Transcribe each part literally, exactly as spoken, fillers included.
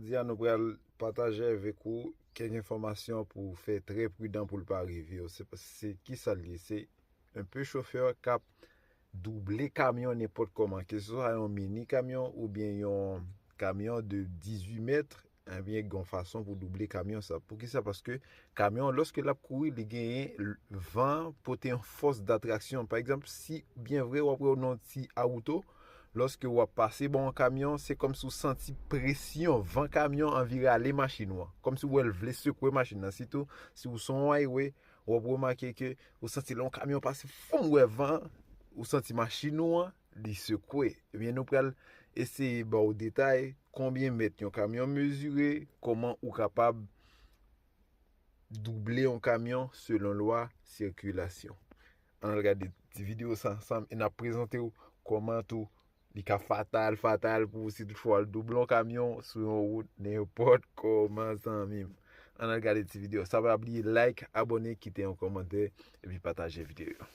Jodi a nou pral pataje avèk ou kèk enfòmasyon pou w fè trè pridan pou l pa rive w. Se, se ki sa l ye? Se enpe chofè k ap double kamyon nenpòt kòman, keseswa yon mini kamyon oubyen yon kamyon de dizuit mèt, ebyen, gen yon fason pou double kamyon sa. Poukisa? Paske kamyon, lòske l ap kouri, li genyen l-, van pote yon fòs datraksyon. Pa egzanp, si byen vre w ap wè w nan yon ti awouto, lòske w ap pase bò yon kamyon, se kòmsi w santi presyon van kamyon anvi rale machin ou an. Kòmsi w wè l vle sekwe machin nan. Sitou, si w sou yon highway, w ap remake ke ou santi lè yon kamyon pase, foum, w wè van, ou santi machin ou an, li sekwe. Ebyen, nou pral eseye ba w detay konbyen mèt yon kamyon mezire, kòman ou kapab double yon kamyon selon lwa sikilasyon. Ann al gade ti videyo sa ansanm e n ap prezante w kòman tou li ka fatal, fatal pou ou si toutfwa w al double yon kamyon sou yon wout nenpòt kòman, zanmi m. Ann al gade ti videyo. Sa pa bliye like, abòne, kite yon kòmantè, epi pataje videyo.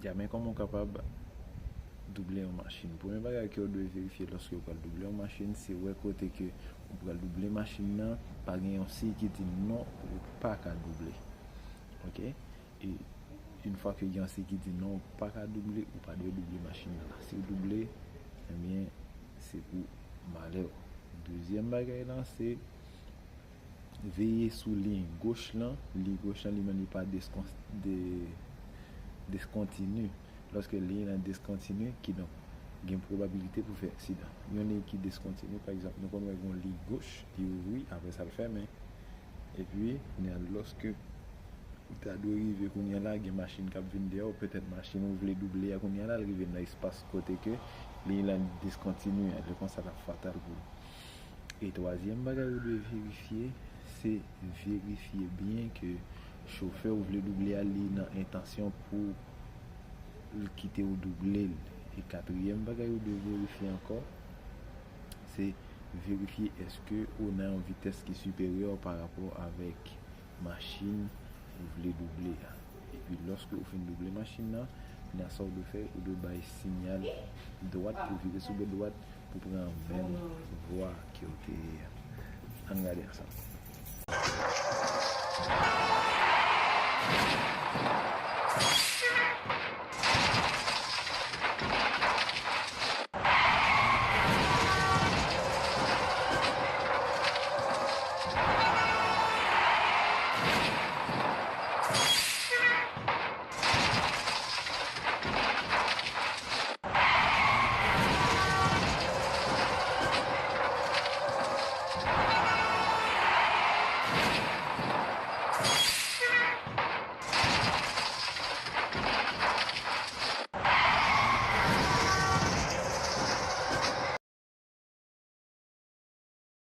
Ya, men kòman w kapab double yon machin? Premye bagay ke w dwe verifye lòske w pral double yon machin, se wè kote ke ou pral double machin nan, pa gen yon siy ki di non, ou pa ka double. Oke? E yon fwa ke gen yon siy ki di non, ou pa ka double, ou pa dwe double machin nan. Si w double, ebyen, se pou malè w. Dezyèm bagay la, se veye sou liy goch lan. Liy goch lan, li menm, li pa deskon-, de-, deskontini. Lòske liy lan deskontini, kidonk, gen pwobabilite pou fè aksidan. Yon liy ki deskontini, pa egzanp, nou konn wè gen yon liy goch, li ouvri, apre sa l fèmen. Epi, kounye a, lòske ou ta dwe rive kounye a la, gen machin k ap vin dèyè w, petèt machin ou vle double a kounye a la, l rive nan espas kote ke liy lan deskontini a, lè konsa l ap fatal pou ou. E twazyèm bagay ou dwe verifye, se verifye byen ke chofè ou vle double a, li nan entansyon pou l kite w double l. E katriyèm bagay ou dwe verifye ankò, se verifye èske ou nan yon vitès ki siperyè pa rapò avèk machin ou vle double a. Epi lòske ou fin double machin nan, kounye a sa w dwe fè, ou dwe bay siyal dwat pou vire sou bò dwat pou pran menm vwa ke w te ye a. Ann gade ansanm.